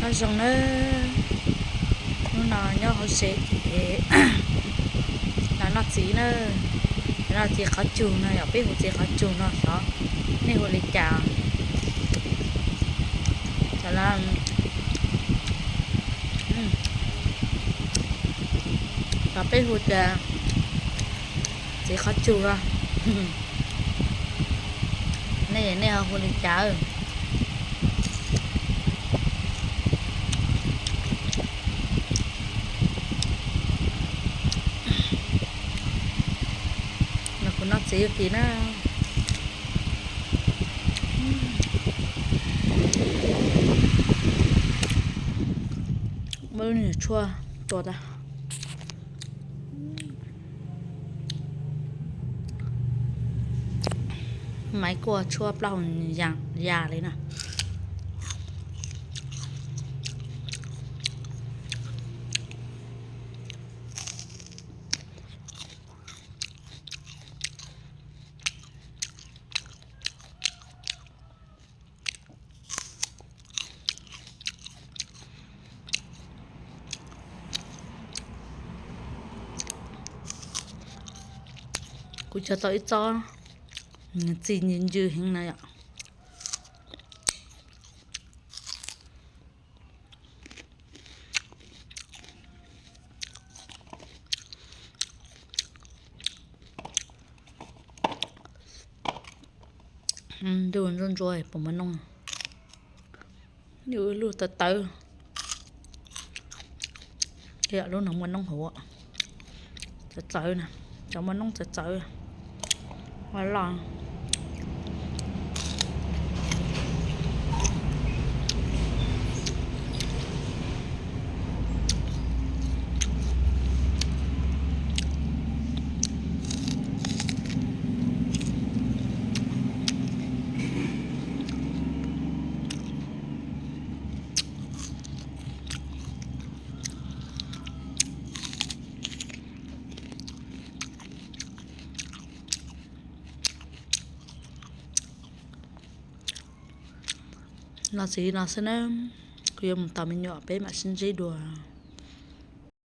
Nyob zoo nawb, hnub no nyob hauv tsev ces los noj txiv na, los noj txiv qhov tsug no, yog peb hu txiv qhov tsug no xyov nej hu li cas. Los peb hu tias txiv qhov tsug no, nej nej ho hu li cas? Los kuv noj txiv ua ke na. Muab lub niag tshuaj tua tag. Maiv kuaj tshuaj plaub hau ya li na. Kuv cog tau ib tsob, nws txi ncw ncw heev na yom. Ntuj ntsuab ntsuab puas muaj noob? Lub tawv tawv. Lub no muaj noob hauv, txawv txawv na, cov muaj noob txawv txawv, loj loj. Noj txiv no xwb na, kuv yuav mus tos me nyuam peb mam sib ntsib dua.